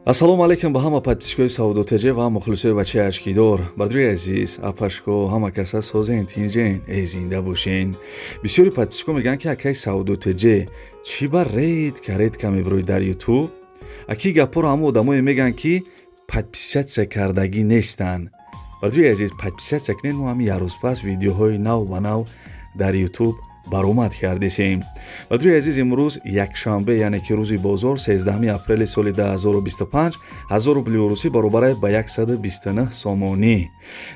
Ассалому алайкум ба ҳама подписчикои Савдо ТЖ ва мухлисои бачаи ашкидор. Бардори азиз, апашко, ҳама каса созен, тинҷен, эй зинда бошен. Бисёри подписчико мегӯянд, ки акай Савдо ТЖ чӣ ба редко редко мебирои дар Ютуб. Аки гапҳоро ҳама одамое мегӯянд, ки подписаться кардагӣ нестанд. Бардори азиз, подписаться кунед, мо ҳами як рӯз пас видеоҳои нав ба нав дар Ютуб баромад кардесем. Бардори азиз, имрӯз якшанбе, яъне ки рӯзи бозор, 13 апрели соли 2025, 1000 рубли урусӣ баробар ба 129 сомонӣ.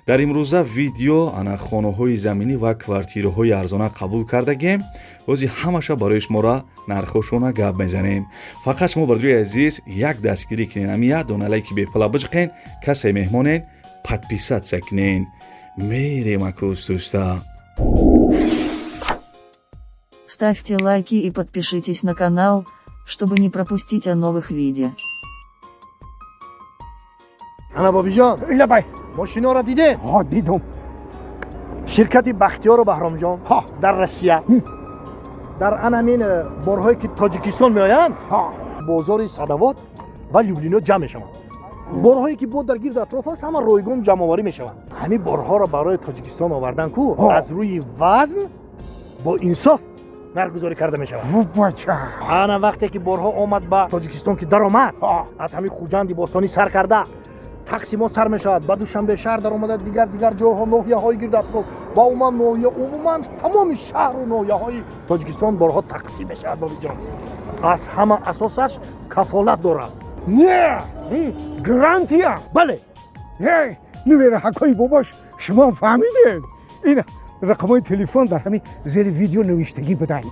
Дар имрӯза видео ана хонаҳои заминӣ ва квартираҳои арзона қабул кардагем. Бози ҳамаша барои шуморо нархҳошона гап мезанем. Фақат шумо, бардори азиз, як дастгирӣ кунен, ами як дона лайки бепала биҷиқен, касе меҳмонен, подписаться кунен. Мерем акустуста. Ставьте лайки и подпишитесь на канал, чтобы не пропустить о новых видео. Ана, Бобиҷон. Лабай. Мошиноро дидед? Ҳо, дидум. Ширкати Бахтиёру Баҳромҷон ҳо дар Россия дар анамин борҳое, ки Тоҷикистон меоянд, ҳо бозори Садовод ва Люблино ҷамъ мешаванд. Борҳое, ки бо дар гирду атроф аст, ҳама ройгон ҷамъоварӣ мешаванд. Ҳамин борҳоро барои Тоҷикистон овардан ку аз рӯи вазн бо инсоф нархгузорӣ карда мешавад. Бача. Ана, вақте ки борҳо омад ба Тоҷикистон, ки даромад, аз ҳамин Хуҷанди бостонӣ сар карда тақсимот сар мешавад, ба Душанбе шаҳр даромада, дигар дигар ҷойҳо, ноҳияҳои гирду атроф ва умуман ноҳия, умуман тамоми шаҳру ноҳияҳои Тоҷикистон борҳо тақсим мешавад. Бобиҷон, аз ҳама асосаш кафолат дорад. Не, гарантия. Бале. Нувераҳакои бобош, шумо фаҳмидед, ин рақамҳои телефон дар ҳамин зери видео навиштагӣ будай.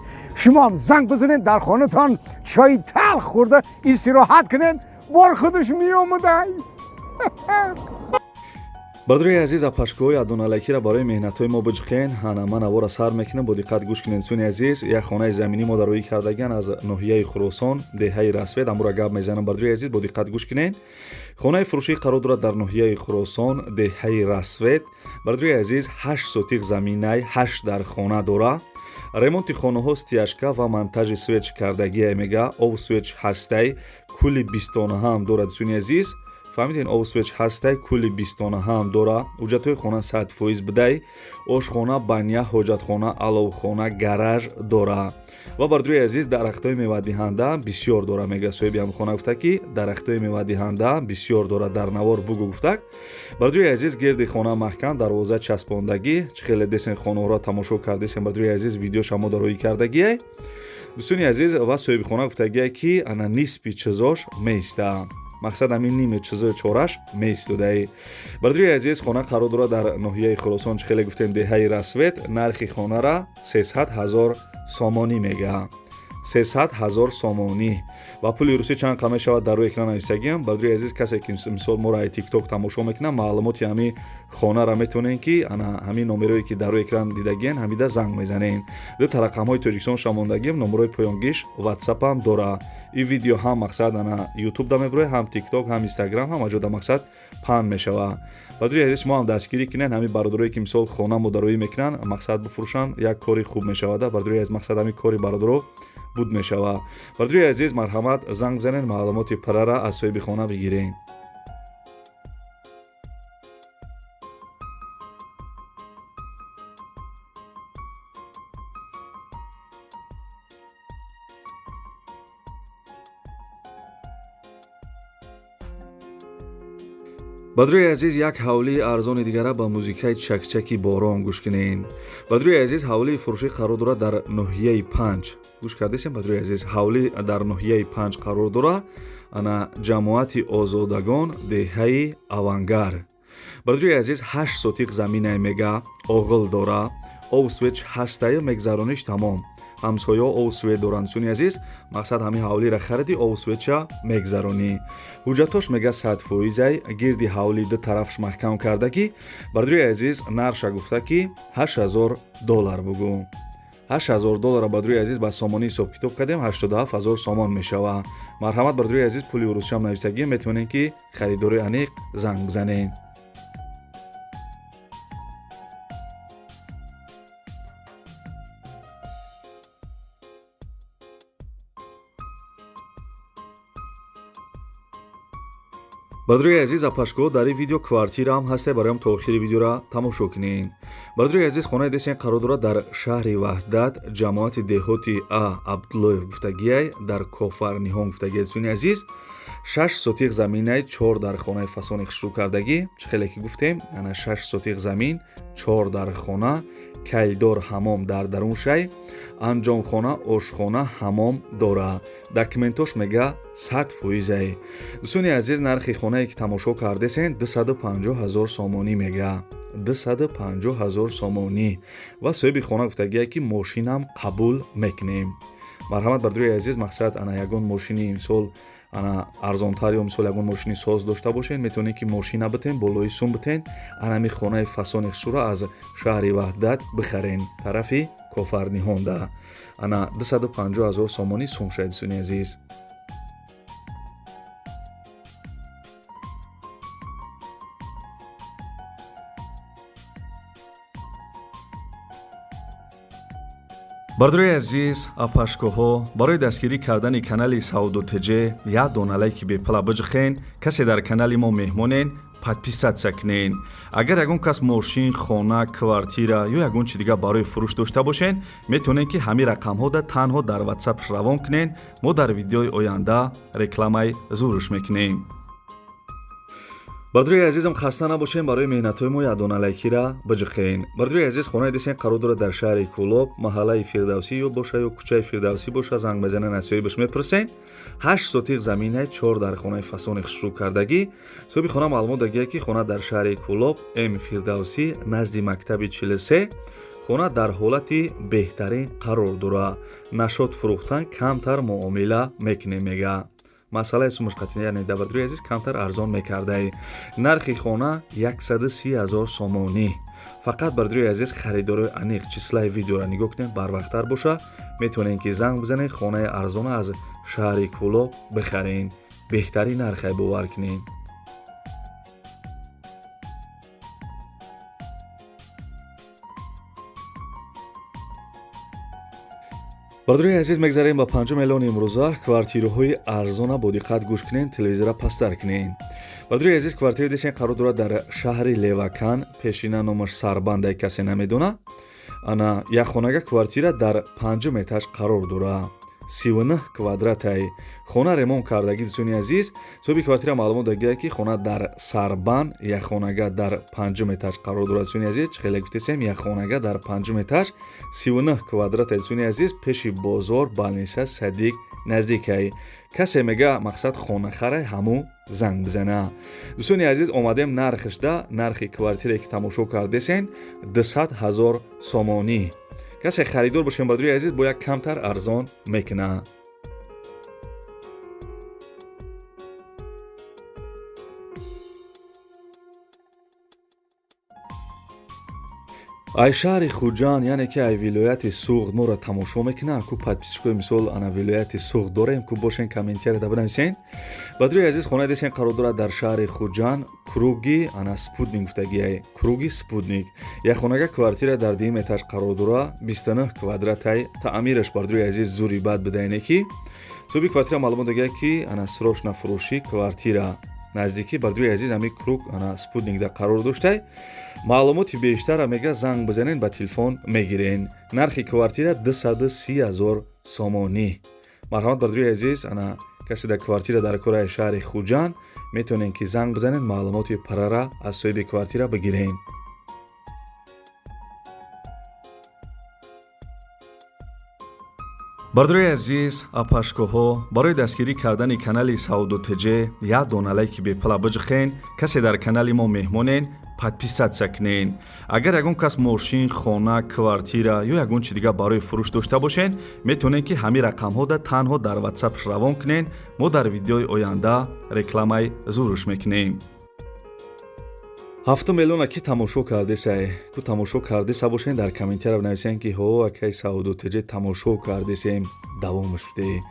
Шумоам занг бизанед, дар хонатон чои талх хӯрда истироҳат кунед, бор худаш меомадай. Бародари азиз, апашкоҳои адоналакиро барои меҳнатҳои мо биҷиқен. Ана, ман авора сар мекунам, бо диққат гӯш кунед. Дӯстони азиз, як хонаи заминӣ мо дароӣ кардагиан аз ноҳияи Хуросон, деҳаи Расвет. Амура гап мезанам. Бародари азиз, бо диққат гӯш кунед. Хонаи фурӯшӣ қарор дорад дар ноҳияи Хуросон, деҳаи Расвет. Бародари азиз, 8 сотих заминай, ҳашт дар хона дора. Ремонти хонаҳо, стяжка ва монтажи свет кардагия мега, об свет ҳастай, кули бистона ҳам дорад. Дӯстони азиз, фаҳмиден, об свет ҳастай, кули бистона ҳам дора. Ҳуҷҷатҳои хона 100% бидай. Ошхона, баня, ҳоҷатхона, аловхона, гараж дора. Ва, бардорои азиз, дарахтҳои мевадиҳанда бисёр дора, мега. Соҳиби ҳамхона гуфта, ки дарахтҳои мевадиҳанда бисёр дора, дар навор бугу гуфтак. Бардорои азиз, гирди хона маҳкам, дарвоза часпондагӣ. Чӣ хеле десен, хонаҳоро тамошо кардесен, бардорои азиз, видеоша мо дароӣ кардагиай, дӯстони азиз. Ва соҳиби хона гуфтагиай, ки ана нисфи чизош меиста, мақсад ҳамин ниме чизои чораш меистодаи. Бардори азиз, хона қарор дорад дар ноҳияи Хуросон, чӣ хеле гуфтем, деҳаи Расвет. Нархи хонара 300 000 сомонӣ мега, 300 000 сомонӣ. Ва пули русӣ чанд қа мешавад, дар рӯи экран нависагиам. Бардори азиз, касе ки мисол моро ай Тикток тамошо мекунад, маълумоти ҳамин хонара метавонем, ки ана ҳамин номерое, ки дар рӯи экран дидагиен, ҳамида занг мезанем. Дута рақамҳои Тоҷикистон шамондагием, номерои поёнгиш Ватсапам дора. Ин видео ҳам, мақсад, ана Ютуб да мебирояд, ҳам Тикток, ҳам Инстаграм, ҳама ҷода, мақсад, паҳн мешавад. Бардори азиз, шумо ҳам дастгирӣ кунед ҳамин бародарое, ки мисол хона модароӣ мекунанд, мақсад, бифурӯшанд, як кори хуб мешавад. Бардори азиз, мақсад, ҳамин кори бародаро буд мешавад. Бардори азиз, марҳамат, занг бизанед, маълумоти парара аз соҳиби хона бигиред. Бадрои азиз, як ҳавлии арзони дигара ба музикаи чакчаки борон гӯш кунед. Бадрои азиз, ҳавлии фурӯшӣ қарор дорад дар ноҳияи Панҷ. Гӯш кардесем, бадрои азиз, ҳавлӣ дар ноҳияи Панҷ қарор дорад, ана ҷамоати Озодагон, деҳаи Авангар. Бадрои азиз, 8 сотиқ заминае мега, оғил дора, об свет ҳастаю, мегзарониш тамом. Ҳамсояҳо об свет доранд. Дӯстони азиз, мақсад, ҳамин ҳавлиро хариди, об светша мегзаронӣ. Ҳуҷҷатош мега 100 фоизай. Гирди ҳавли ду тарафш маҳкам кардагӣ. Бардори азиз, нарша гуфта, ки 8000 доллар бугӯ. 8000 доллара, бардори азиз, ба сомонӣ ҳисобкитоб кардем, 87 000 сомон мешавад. Марҳамат, бардори азиз, пули урусшам нависагӣ, метавонед, ки харидори аниқ занг бизанед. Бародарои азиз, апашко, дар ин видео квартира ҳам ҳасте, бароям то охири видеора тамошо кунед. Бародарои азиз, хонаи десен қарор дорад дар шаҳри Ваҳдат, ҷамоати деҳоти А Абдуллоев гуфтагиай, дар Кофарниҳон гуфтагиай. Дӯстони азиз, 6 сотиқ заминай, 4 дар хонаи фасони хушрӯ кардагӣ. Чӣ хеле ки гуфтем, ана 6 сотиқ замин, 4 дар хона, калидор, ҳамом дар дарун шай, анҷомхона, ошхона, ҳамом дора. Документош мега 100%. Дӯстони азиз, нархи хонае ки тамошо кардесен 250 ҳазор сомонӣ мега, 250 ҳазор сомонӣ. Ва соҳиби хона гуфтагие ки мошинам қабул мекунем. Марҳамат, бародарои азиз, мақсад ана ягон мошини мисол ана арзонтар ё мисол ягон мошини соз дошта бошен, метавонед ки мошина битен, болои сум битен, анами хонаи фасони хушрӯра аз шаҳри Ваҳдат бихарен, тарафи Кофарниҳонда. Ана 250 ҳазор сомонӣ сум шавед, дӯстони азиз. Бародарои азиз, апашкоҳо, барои дастгирӣ кардани канали Савдо ТЖ як дона лайки бепала биҷихен. Касе дар канали мо меҳмонен, подписаться кунен. Агар ягон кас мошин, хона, квартира ё ягон чи дигар барои фурӯш дошта бошен, метавонед ки ҳамин рақамҳода танҳо дар ватсап равон кунен. Мо дар видеои оянда рекламаи зурш мекунем. Бародарои азизам, хаста набошем, барои меҳнатҳои мо як дона лайкира биҷиқен. Бародарои азиз, хонаи десен қарор дорад дар шаҳри Кӯлоб, маҳаллаи Фирдавсӣ ё боша ё кӯчаи Фирдавсӣ боша, занг мезанен, аз соҳибаш мепурсен. 8 сотиқ заминай, 4 дар хонаи фасони хушрӯ кардагӣ. Соҳиби хона маълумот дагия ки хона дар шаҳри Кӯлоб, М Фирдавсӣ, назди мактаби 43, хона дар ҳолати беҳтарин қарор дорад. Нашод фурӯхтан камтар муомила мекунем, мега. Масъалаи сумаш қатъия, яъне дар бародарои азиз камтар арзон мекардаи. Нархи хона 130 ҳазор сомонӣ. Фақат, бародарои азиз, харидорои аниқ числаи видеоро нигоҳ кунед, барвақттар боша, метавонед ки занг бизанед, хонаи арзона аз шаҳри Кӯлоб бихарен. Беҳтарин нархе, бовар кунед. Бародарои азиз, мегзарем ба панҷум эълони имрӯза. Квартираҳои арзона бо диққат гӯш кунед, телевизора пасттар кунед. Бародарои азиз, квартираи десен қарор дорад дар шаҳри Левакан, пешина номаш Сарбандай, касе намедона. Ана як хонага квартира дар панҷум этаж қарор дорад, 39 квадратай. Хона ремонт кардагӣ, дӯстони азиз. Соҳиби квартира маълумот дагия ки хона дар Сарбанд, як хонага дар панҷум этаж қарор дорад. Дӯстони азиз, чӣ хеле гуфтесем, як хонага дар панҷум этаж, 39 квадратай. Дӯстони азиз, пеши бозор, балниса садик наздикай. Касе мега мақсад хонахарай, ҳаму занг бизана. Дӯстони азиз, омадем нархашда. Нархи квартире ки тамошо кардесен 200 ҳазор сомонӣ. Касе харидор бошем, бародари азиз, бояд камтар арзон мекунад. Ай шаҳри Хуҷанд, яъне ки ай вилояти Суғд моро тамошо мекунанд ку подписчикои, мисол ана вилояти Суғд дорем ку, бошен, комментарияда бинависен. Бародари азиз, хонаи десен қарор дорад дар шаҳри Хуҷанд, круги ана Спутник гуфтагиай, круги Спутник. Як хонага квартира дар дуюм этаж қарор дорад, 29 квадратай. Таъмираш, бародари азиз, зури бад бидайне ки соҳиби квартира маълумот дагия ки ана срочно фурӯшӣ квартира. Наздикӣ, бародари азиз, ҳамин круг ана Спутникда қарор доштай. Маълумоти бештара мега занг бизанен, ба телефон мегирен. Нархи квартира 230 ҳазор сомонӣ. Марҳамат, бародари азиз, ана касе дар квартира дар кораи шаҳри Хуҷанд, метавонен ки занг бизанен, маълумоти парара аз соҳиби квартира бигирен. Бародарои азиз, апашкоҳо, барои дастгирӣ кардани канали Савдо ТЖ як дона лайки бепала биҷиқен. Касе дар канали мо меҳмонен, подписаться кунен. Агар ягон кас мошин, хона, квартира ё ягон чи дигар барои фурӯш дошта бошен, метавонед ки ҳамин рақамҳода танҳо дар ватсап равон кунен. Мо дар видеои оянда рекламаи зурш мекунем. Ҳафтум миллиона ки тамошо кардесай ку, тамошо кардеса бошен, дар комментария бинависен ки ҳо, акай Савдо ТЖ, тамошо кардесем, давомаш биде.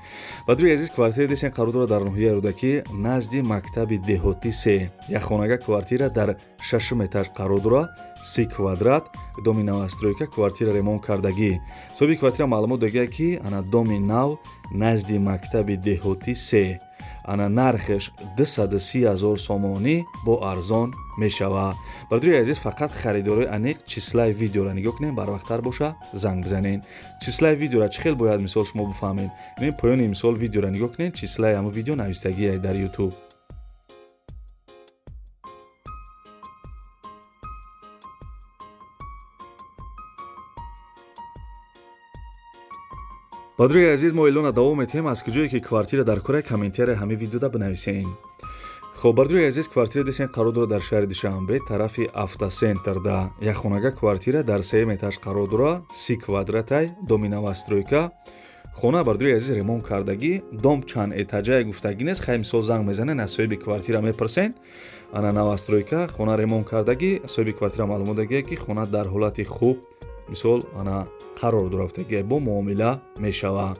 Бародари азиз, квартира десен қарор дорад дар ноҳияи Рӯдакӣ, назди мактаби деҳотӣ се. Як хонага квартира дар шашум этаж қарор дорад, 30 квадрат, доми новостройка, квартира ремонт кардагӣ. Соҳиби квартира маълумот дагия ки ана доми нав, назди мактаби деҳотӣ се. Ана нархеш 230 000 сомонӣ бо арзон мешава. Бародари азиз, фақат харидорои аниқ числаи видеоро нигоҳ кунед, барвақттар боша занг бизанед. Числаи видеоро чӣ хел бояд мисол шумо бифаҳмед? Ин поёни мисол видеоро нигоҳ кунед, числаи ҳамон видео навистагие дар YouTube. Бародари азиз, мо эълона давом метиҳем. Аз куҷое ки квартира дар кора, комментария ҳамин видеода бинависен. Хоб, бародари азиз, квартира десен қарор дорад дар шаҳри Душанбе, тарафи автоцентрда. Як хонага квартира дар сеюм этаж қарор дорад, 30 квадратай, доми новостройка. Хона, бародари азиз, ремонт кардагӣ, дом чанд этажае гуфтагӣ нест. Хай, мисол занг мезанен, аз соҳиби квартира мепурсен. Ана новостройка, хона ремонт кардагӣ, соҳиби квартира маълумот дагие, ки хона дар ҳолати хуб мисол ана қарор дорад, бо муомила мешава.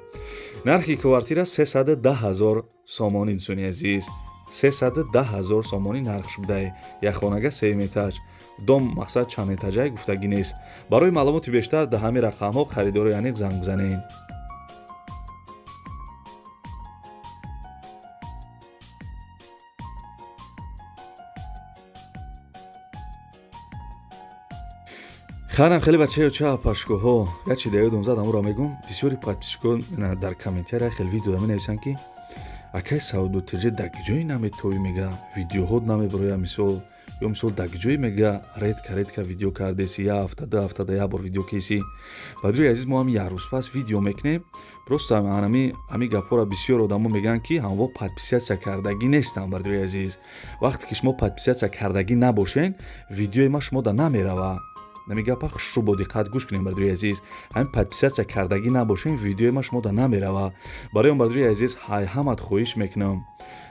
Нархи квартира 310 000 сомонӣ, дӯстони азиз, 310 000 сомонӣ нарх шудае. Як хонага сеюм этаж, дом мақсад чанд этажае гуфтагӣ нест. Барои маълумоти бештар дар ҳамин рақамҳо харидорои аниқ занг бизанед. Хайрам хеле бачаё ча пашкоҳо, як чи даёдум зад, амуро мегум. Бисёри подписчико дар комментария хел видео менависанд, ки акай Саудо ТЖ дар ҷое наметоӣ, мега, видеоҳо намебироя, мисол ё мисол дар ҷое, мега, редко редко видео кардеси, як ҳафта, 2 ҳафтада як бор видео кеси. Баъдири азиз, мо ҳам як рӯз пас видео мекунем. Просто ҳами гапҳоро бисёр одамо мегӯянд, ки ҳамво подписаться кардагӣ нестанд. Бардири азиз, вақте ки шумо подписаться кардагӣ набошен, видеои ма шумо да намерава. Нами гапа хушрӯ бо диққат гӯш кунем, бардори азиз. Ҳамин подписаться кардагӣ набошем, видеои ма шумо да намерава. Барои он, бардори азиз, ҳамат хоҳиш мекунам,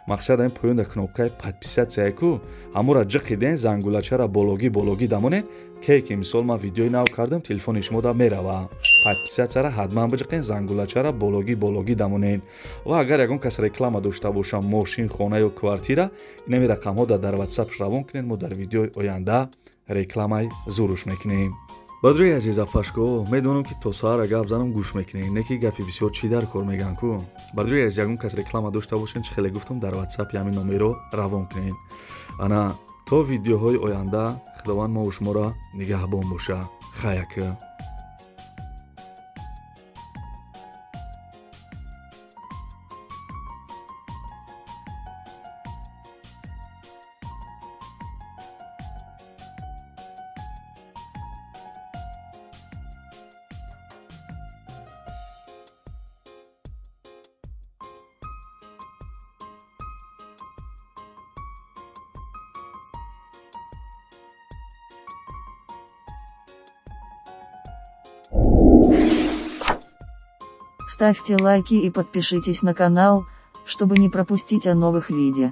мақсад ҳамин поён дар кнопкаи подписаться ку, ҳамура ҷиқиден, зангулачара бологӣ бологӣ дамонед, кей ки мисол ман видеои нав кардам, телефони шумо да мерава. Подписаться ра ҳатман биҷиқен, зангулачара бологӣ бологӣ дамонед. Ва агар ягон кас реклама дошта бошам, мошин, хона ё квартира, инами рақамҳо дар ватсап равон кунед, мо дар видеои оянда рекламаи зуруш мекунем. Бадрӯи азиз, апашко, медонам, ки то саҳара гап занам, гӯш мекунем, не ки гапи бисёр чӣ дар кор мегӯям ку. Бадрӯи азиз, ягон кас реклама дошта бошен, чӣ хеле гуфтам, дар ватсапи ҳамин номеро равон кунед. Ана то видеоҳои оянда Худованд мову шуморо нигаҳбон боша. Хаяка. Ставьте лайки и подпишитесь на канал, чтобы не пропустить о новых видео.